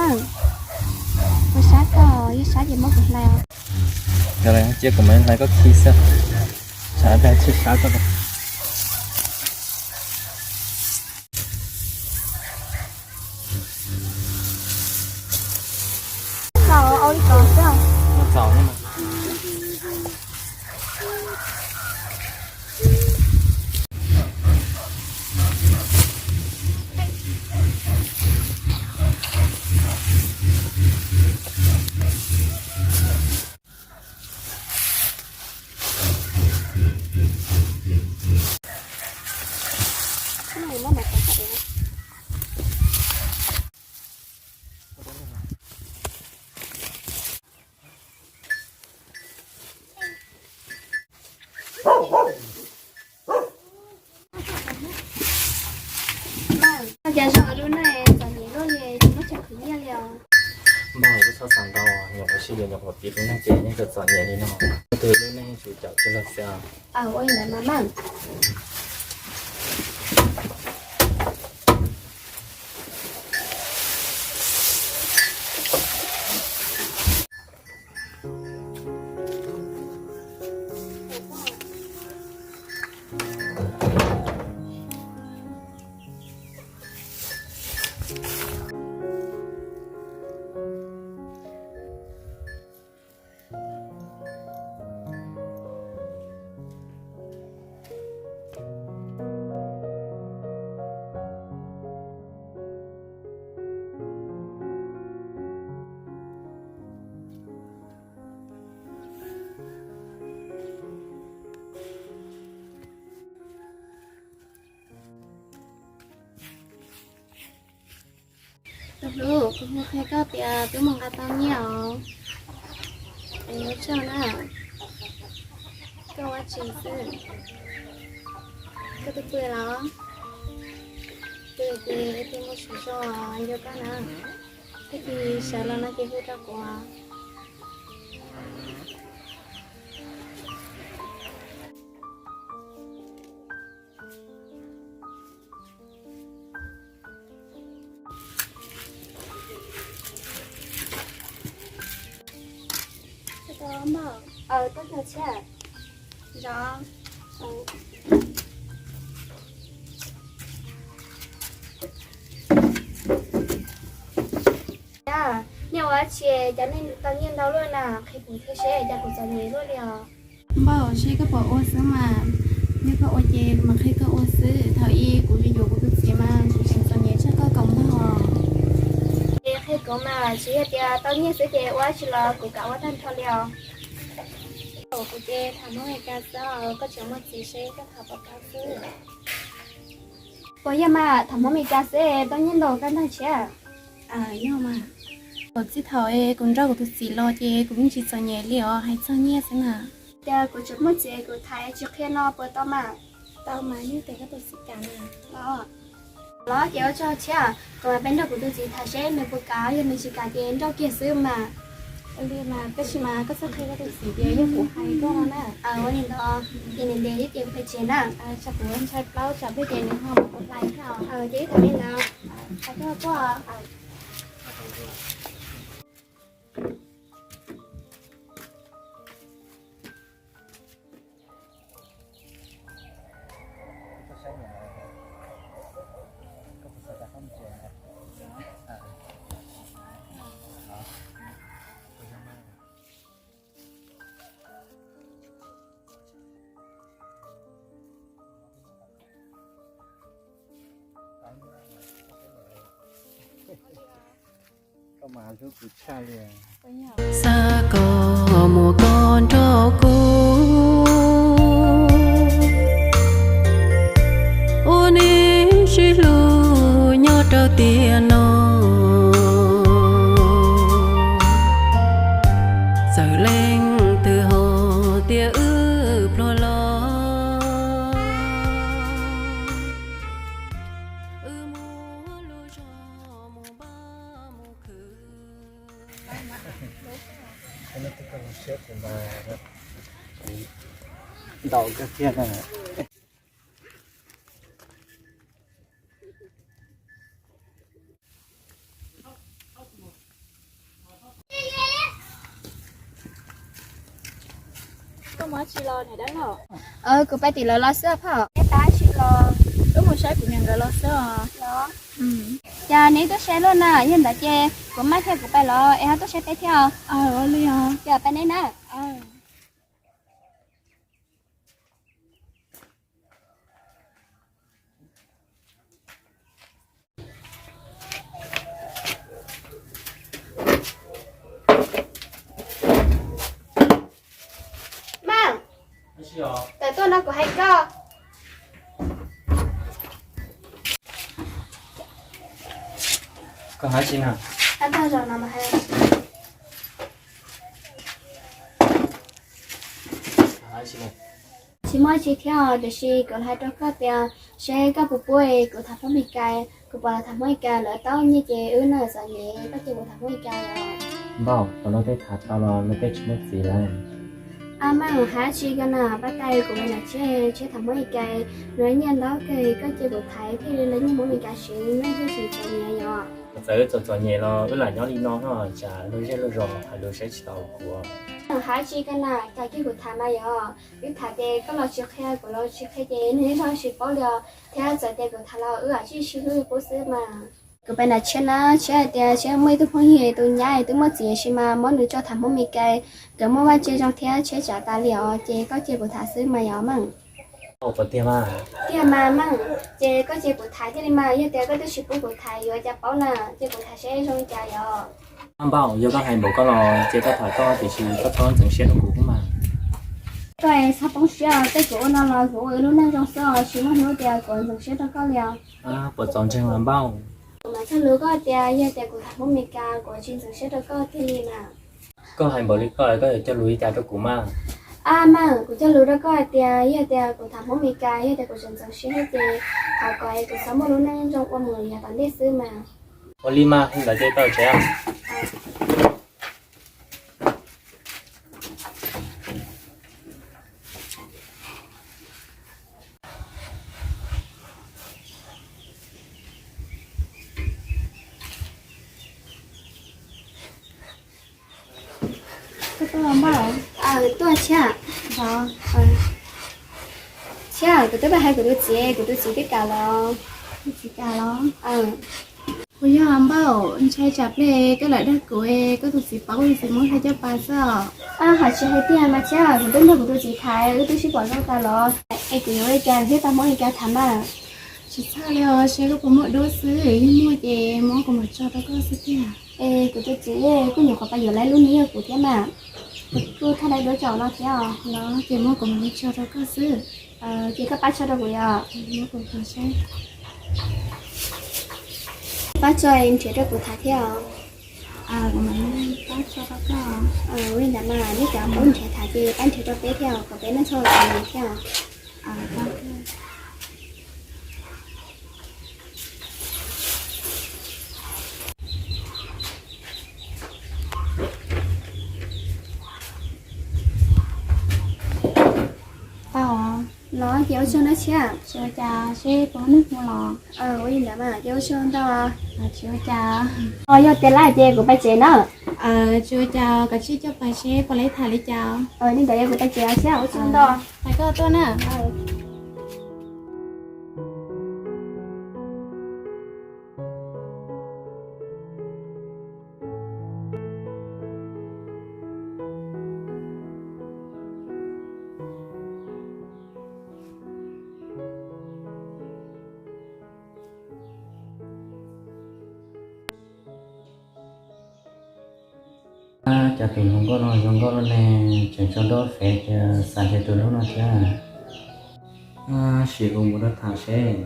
Kuv sab koj, yog sab ces muab kuv hlais. Yog li cia kuv mam hlais koj khi xwb. Tshav dag tsis sab koj. Txaus, ua li ko xwb. Txaus. Cas zoo lub neej txom nyem luaj li, tsis muaj chaw khwv nyiaj li os. Npawg, koj txhob xav ntau, nyuam qhuav sib yuav nyuam qhuav pib lub neej ces yeej txom nyem li no. Tus lub neej tsuas caum tsis log xwb. Ua li ntawd mas. Tus hlub, kuv mus qhia koj tias twb mus nqa tau nyiaj os. Es ua tsaug na. Koj ua tsis xwb. Koj twb pw los? Pw ces pw mus sawv tsees nco koj na. Tag kis sawv los no ces hu rau kuv. Niaj ua tsi cas nej tau nyiaj ntau luaj na, qhia kuv thiab seb cas kuv txom nyem luaj li os. Npawg, seb koj puas ua xwb mas, yog koj ua ces kuv mam qhia koj ua xwb. Thaum ub kuv yuav yuav kuv tus txiv mas kuv tseem txom nyem tshaj koj kaum npawg os. Ces qhia kuv mas, tsis yog tias tau nyiaj xwb ces ua tsi los kuv kam ua tag nrho li os. Kuv ces tham Hmoob Mes Kas xwb, koj tseem muaj txiv seb koj tham puas tau xwb. Puas yog mas, tham Hmoob Mes Kas xwb tau nyiaj ntau koj ntag thiab. Yog mas, thaum txij thaum kuv nrauj kuv tus txiv los ces kuv yeej tsis txom nyem li os, hais txog nyiaj xwb na. Tias kuv tseem muaj txiv kuv tham tsis qhia no puas tau mas? Tau mas, yeej tias koj tus txiv kam na. Los ces ua tsaug thiab, kuv mam peb nrog kuv tus txiv tham seb nws puas kam, yog nws tsis kam ces nrauj kiag xwb mas. Ua li mas, tab sis mas koj txhob qhia koj tus txiv tias yog kuv hais koj no na. Ua li ntawd, ces nws ntev ces kuv pais tsev na. Tsam kuv ntshai plaub tsam peb ces nws ho mam kuv hlais thiab. Ces ib tham li ntawd, hais koj koj. Xav kom muaj koj nrog kuv, ua neej sib hlub nyob rau tiam no. Txawm leej twg ho tias wb pluag los, wb muaj lub zog mus npaj mus khwv. Ntau kawg kiag na. Koj mus dab tsi los niam dab laug? Kuv pab tim lawv los xwb phauj. Neb pab tsi los? Wb mus saib kuv niam nkawd los xwb os. Los. Cas neb tuaj saib luaj na, yog ntawd ces kuv maj thiab kuv pab los es ho tuaj saib peb thiab os. Ua li os. Ces pab neb na. Maj, tawm tuaj no kuv hais koj. Koj hais tsi na? Tsis muaj tsi thiab os, tiam sis kuv hais rau koj tias seb koj puas pub kuv tham Hmoob Mes Kas, kuv pom lawv tham Hmoob Mes Kas lawv tau nyiaj ces wb noj txom nyem, koj cia kuv tham Hmoob Mes Kas os. Npauj, thaum no peb tham tau los no peb tsis muaj txiv lawm. Maj, hais tsi koj na, pab tais kuv mus nram tsiab, tsiab tham Hmoob Mes Kas, lawv nyiaj ntau kawg, koj cia kuv tham thiaj li lawv nyiaj Hmoob Mes Kas siv, noj thiaj tsis txom nyem yom. Txawm wb txom txom nyem los wb lam nyob li no no, tsam luag zej luag zos hais lus saib tsis taus kuv. Hais tsi koj na, cas cia kuv tham mas yom, wb tham ces koj los tsis qhia kuv los tsis qhia ces neeg zej zog tsis paub li os, thiab txawm tias kuv tham los wb lam tsis sib hlub li qub xwb mas. Kuv pab nram tsiab na, tsiab hais tias tsiab muaj ib tug phooj ywg tus nyab twb muaj txiv tab sis mas muab nws tso tham Hmoob Mes Kas, nkawd muaj vaj tsev zoo thiab tsiab tsav tas li os, ces koj cia kuv tham xwb mas yom Maj. Tiag mas Maj, ces koj cia kuv tham thiaj li mas, yog tias koj twb tsis pub kuv tham yuav cas paub na, cia kuv tham seb zoo li cas yom. Npauj, yog koj hais npaum koj los ces koj tham koj, tiam sis koj txhob ntxeev siab rau kuv mas. Koj txhob poob siab, tej kuv ua no los kuv ua wb lub neej zoo xwb os, tsis muaj hnub tias kuv ntxeev siab rau koj li os. Puas txaus ntseeg mas Npauj? Kuv mam cog lus koj tias yog tias kuv tham Hmoob Mes Kas kuv tsis ntxeev siab rau koj tiag li mas. Koj hais npaum li koj lawm koj yuav cog lus li cas rau kuv mas? Ab Maj, kuv cog lus rau koj hais tias yog tias kuv tham Hmoob Mes Kas, yog tias kuv tseem ntxeev siab thiab ces thov kom es kuv txhob muaj lub neej zoo ua mus yav tom ntej xwb mas. Ua li mas, li ntawd ces tau tsev. Koj tuaj los Npauj? Tuaj Tshiab. Tshiab, kuv twb pab hais kuv tus txiv, kuv tus txiv twb kam los. Tus txiv kam los? Kuv yog Npauj, ntshai tsam pliag koj lam dag kuv, koj tus txiv paub kuv tus txiv muab qhia coj pas xwb os. Hais tsis hais tiag mas Tshiab, kuv twb nrog kuv tus txiv tham, wb twb sib pom zoo tas los, es kuv yuav ua li cas thiaj tau Hmoob Mes Kas tham mas? Tsis txhawj li os, seb koj puas muaj duab xwb, yog muaj ces muab kuv mam tso rau koj xwb tiag. Es kuv tus txiv kuj nyuam qhuav pab yuav lawv lub niag yog kuv thiab mas, kuv kuj thaj lawv duab tso no thiab os. Los ces muab kuv mam li tso rau koj xwb. Ces koj pab tso rau kuv yom? Muab kuv tso saib. Pab tso nrhiav rau kuv tham thiab os. Kuv mam li pab tso rau koj. Ua li ntawd mas nej cov paub nrhiav tham ces pab nrhiav rau peb thiab os, kom peb noj txhua txhua hnub thiab os. Tau, los ces ua tsaug na Tshiab. Tsis ua cas, seb puas muaj neeg mus los? Ua li ntawd mas ces ua tsaug ntau. Tsis ua cas. Yog tias lawm ces kuv pais tsev na. Tsis ua cas, koj tsij coj pais seb puas lawv tham li cas. Li ntawd yog kuv pais tsev Tshiab, ua tsaug ntau. Pais koj tuaj na. Cas tus hluas nkauj no zoo nkauj luaj ne, tseem tso nruab fev tias xav nrhiav tus hlub no thiab. Sim kuv mus rau tham seb.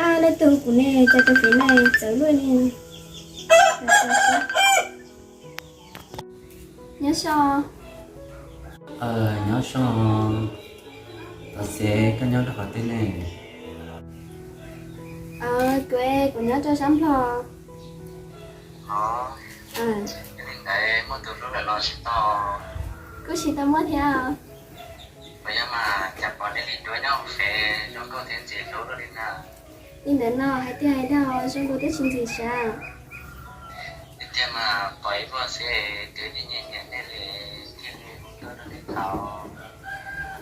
Ab, leej twg hu kuv ne, cas tus txiv neej txawv luaj li. Nyob zoo. Nyob zoo. Tam sim koj nyob rau qhov twg ne? Kuv, kuv nyob rau sab Nplog. Li ntawd muaj tus hlub lawm los tsis tau? Kuj tsis tau muaj thiab. Puas yog mas, cas pom nej li duav nyob hauv Fev zoo nkauj thiab ntxim hlub luaj li na? Li ntawd no hais tiag hais dag zoo nkauj thiab tsis ntxim siab. Li tiag mas pom ib vuag xwb twb nyiam nyiam nej li thiab li hu tuaj rau nej thaum.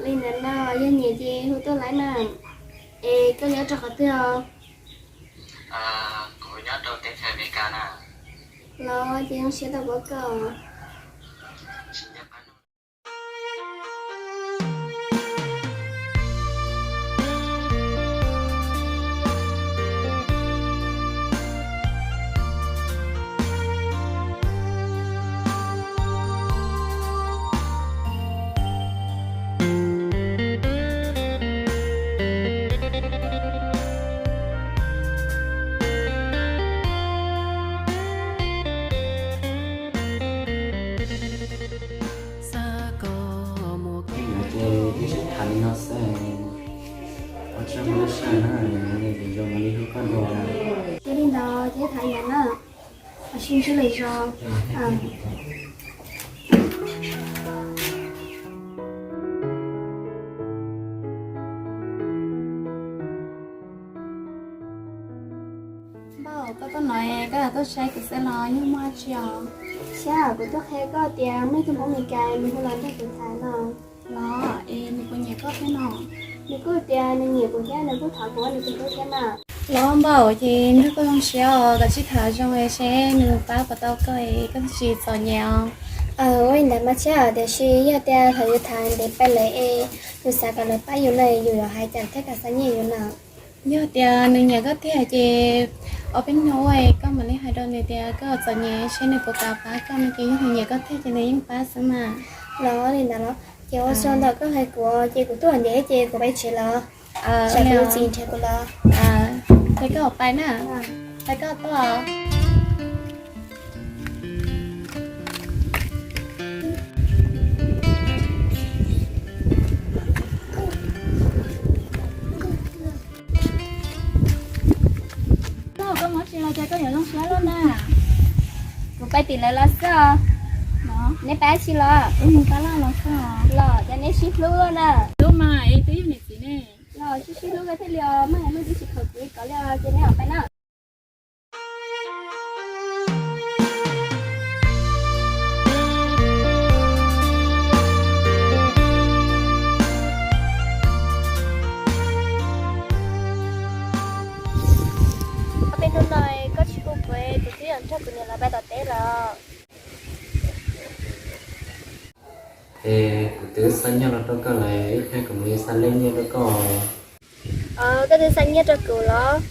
Li ntawd no yog nyiam ces hu tuaj lawm na. Es koj nyob rau qhov twg os? Kuv nyob rau teb chaws Amelikas na. Los ces zoo siab tau pom koj. Ces wb sib tham li no xwb, ua tsaug lub sij hawm na, zoo li hlub koj dua. Ces li ntawd ces tham li ntawd na, sib ntsib lwm zaus. Npauj, koj tuaj no koj tuaj saib kuv xwb los yog muaj dab tsi os? Xyov, kuv tuaj qhia koj tias muaj ib tug Hmoob Meskas nws hu los nrog kuv tham no. Los es nws puas nyiam koj thiab no? Nws kuj tias nws nyiam kuv thiab nws kuj thov kuv ua nws tus hlub thiab mas. Los npauj, ces nrog koj zoo siab os, koj tsij tham zoo seb nws pab puas tau koj es koj thiaj tsis txom nyem os. Ua li ntawd mas Tshiab, tiam sis yog tias thaum yus tham ntev pais lawm es nws xav kom lawv pab yus no yus yuav hais cas thiaj kom xa nyiaj yus na? Yog tias nws nyiam koj tiag ces ob peb hnub ua koj mam li hais rau nws tias koj txom nyem seb nws puas kam pab koj no, ces yog nws nyiam koj tiag ces nws yeej pab xwb mas. Los li ntawd los, ces ua tsaug ntau koj hais kuv, ces kuv tuaj ntev ces kuv pais tsev los. Tsam kuv txiv nrhiav kuv los. Ces koj pais na, pais koj tuaj. Koj mus tsis los cas koj yuav zoo siab luaj na? Kuv pais tim lawv los xwb os. Neb pais dab tsi los? Wb mus pab laj los xwb os. Los cas neb sib hlub luaj na? Hlub mas, es twb yog niam txiv ne. Los sib sib hlub koj thiaj li os, muaj hais muaj twb tsis khaws kuv ib kov li os, ces neb mam pais na. Ob peb hnub no koj tsis hu kuv, kuv twb yuav nrog kuv niam lawv pais tom teb lawm. Es kuv twb xa nyiaj los rau koj lawm, ib pliag kuv mam li xa lej nyiaj rau koj. Koj twb xa nyiaj rau kuv los?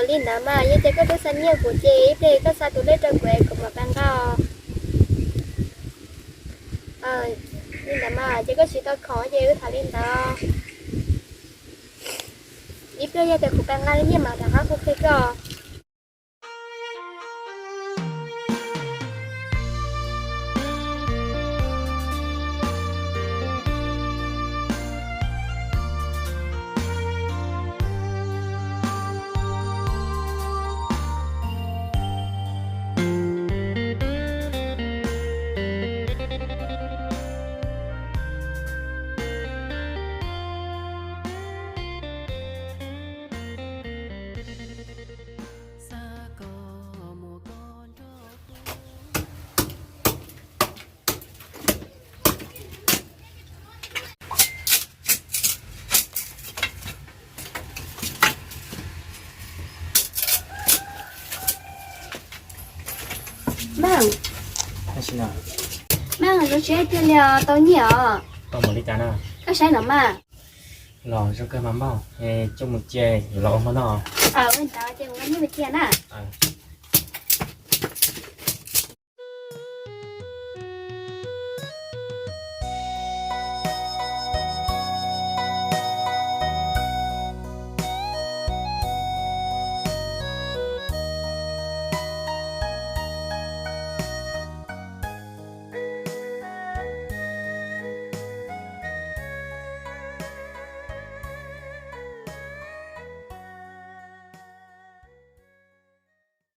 Li ntawd mas, yog tias koj twb xa nyiaj kuv ces ib pliag koj xa tus lej rau kuv es kuv mam pais nqa. Li ntawd mas ces koj tsis tau khoom ces wb tham li ntawd. Ib pliag yog tias kuv pais nqa nyiaj mas rov qab hu qhia koj. Meej, meej, zoo siab tiag li os, tau nyiaj os. Koj saib no mas. Los zoo kawg mas npauj, coj mus cia yuav los ua hmo noj. Ua ntawd ces kuv nqa nyiaj mus cia na.